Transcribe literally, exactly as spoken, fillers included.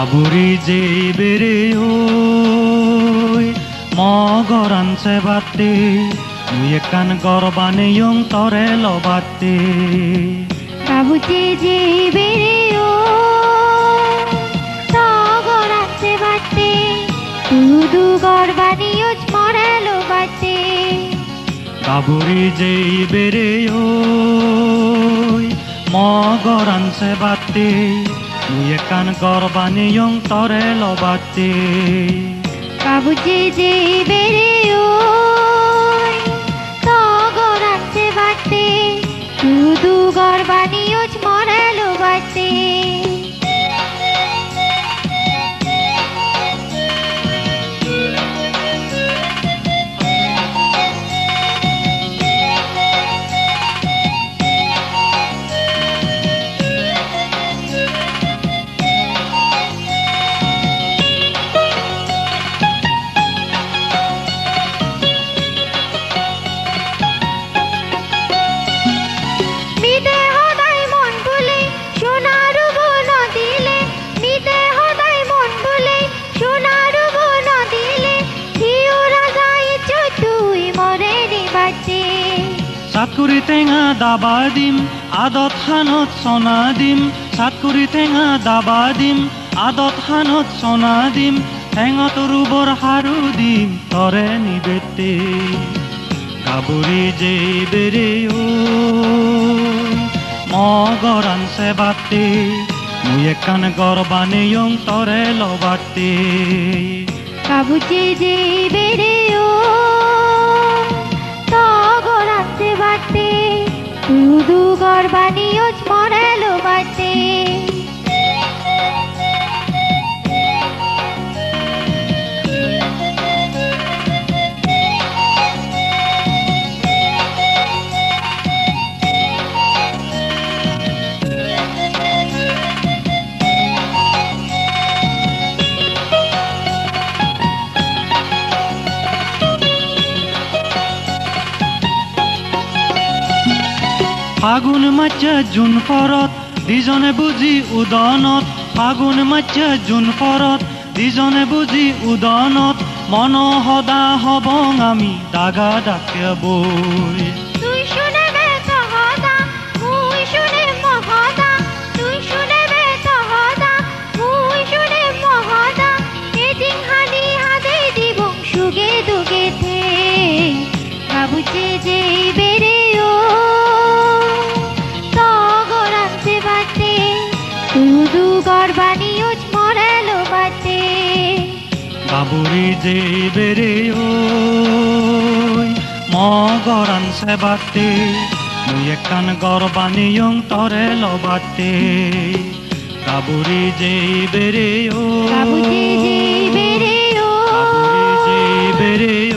Gaburi jei bereyoi, mo goran sebatte, mui ekkan gor baneyong tore lobatte. Gaburi jei bereyoi, to goran sebatte, tui hudu gor baneyoj more lobatte. Gaburi jei bereyoi, mo goran sebatte, mui ekkan gor baneyong tore lobatte. Gaburi jei bereyoi, to goran sebatte, tui hudu gor baneyoj more lobatte. Mide hodai mon bule, sona rubo no dile, mide hodai mon bule, sona rubo no dile, hiyo raja iccho tui more nibatte. Sat kuri tenga daba dim, adot hanot sona dim, sat kuri tenga daba dim, adot hanot sona dim, tengot rubor haru dim tore nibette. Gaburi jei bereyoi, mo goran sebatte, mui ekkan gor baneyong tore lobatte. Gaburi jei bereyoi, to goran sebatte, tui hudu gor baneyoj more lobatte. Fagun macche Jun porot, dijone buji udonot. Fagun macche Jun porot, dijone buji udonot. Mono hoda hobong ami daga dakke boi. Tui sunebe to hoda, mui sunem mo hoda. Tui sunebe to hoda, mui sunem mo hoda. Ejing hani hajei dibong suge duge thei. Gaburi jei bereyoi, to goran sebatte, tui hudu gor baneyoj more lobatte. Gaburi jei bereyoi, mo goran sebatte, mui ekkan gor baneyong tore lobatte. Gaburi jei bereyoi, gaburi jei bereyoi, gaburi jei bereyoi.